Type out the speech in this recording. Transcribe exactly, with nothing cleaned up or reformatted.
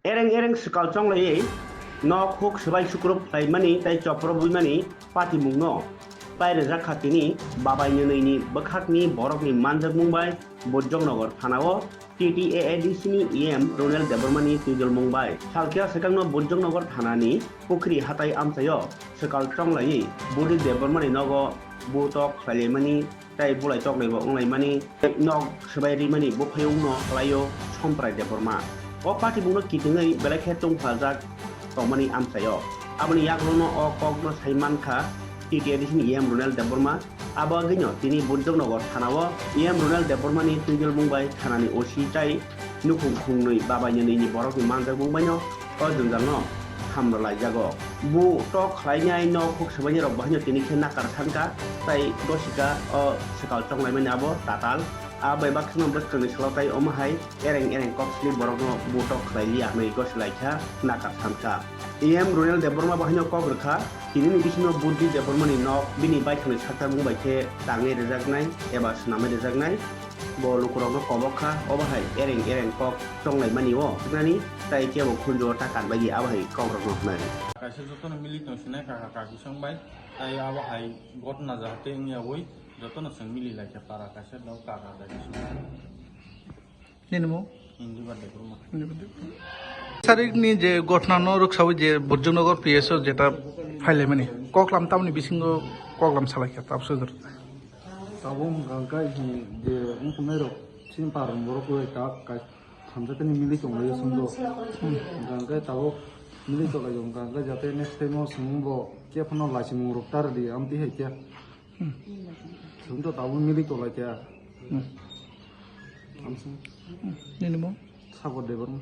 Ereng ereng swkal chonglaiwi nok huk swbai sukrup khlaimani tei chopro buimani patimungno pairwjak kha tini babai nwnwini bwkhakni borokni manjakmung bai Bujjongnogo thanao T T A A D C ni E M Ronel Debbarmani twijlmung bai. Salkhe swkangno Bujjongnogo thanani Pukhri hatai amchaio swkal chonglaiwi Budit Debbarmani nogo butok khlailaimani tei bulai toknaibo wnglaimani, tei nok swbai rimani buphayungno khlaio Somprai Debbarma. O patimungno kitingwi belai khe tungphaljak tongmani amchaio. Aboni yagulono o kokno sai mankha T T A D C ni E M Ronel Debbarma. Abo agwino tini Bujjongnogo thanao E M Ronel Debbarmani twijlmung bai thanani O C tei nukhung khungnwi babai nwnwini borokni manjakmung baino o jwnjalno hamrwlaijago. Butok khlainai nok huk swbainai rok bahaino tini khe nakar sankha tei gosika o swkal chonglaimani abo tatal. A bai baksa no bwskangni salo tei omo hai ereng ereng kok sini borokno butok khlailia hwnwi gosi laikha, nakar sankha. E M Ronel Debbarma bahaino kok rwkha, tinini bisingo Budit Debbarmani nok bini baithangni saktarmung bai khe tangwi rwjaknai eba swnamwi rwjaknai. Bo lukurokno kobok kha, obo hai ereng ereng kok chonglaimani o hwnani tei kebo khunju o ta kanbaidi abo hai kokrokno hwnwi. Kaisa jotono milik tong sinai kaka kaki song bai, tei abo hai gotna jahate wngya ui jotono chwng mili lai kha para kaisa dok kaka kaisa song. Nini mung? Indibar Debbarma. Sarikni je gotna no rwksawi je Bujjongnogo P S O jeta phailaimani koklam tamni bisingo koklam salai kha tabuk sojor. Tabuk hwnkha hwnkhe je wngkhunairok chini parwng borok bai kak kai thamjakani mili tonglaio chwngbo. Hwnkha hwnkhe tabuk mili tonglaio hwnkha hwnkhe jate next time o chwngbo khe phano laichimung rok ta rwdi amtwi hai khe. Chwngto tabuk mili tonglaikha. Nini mung? Sagar Debbarma.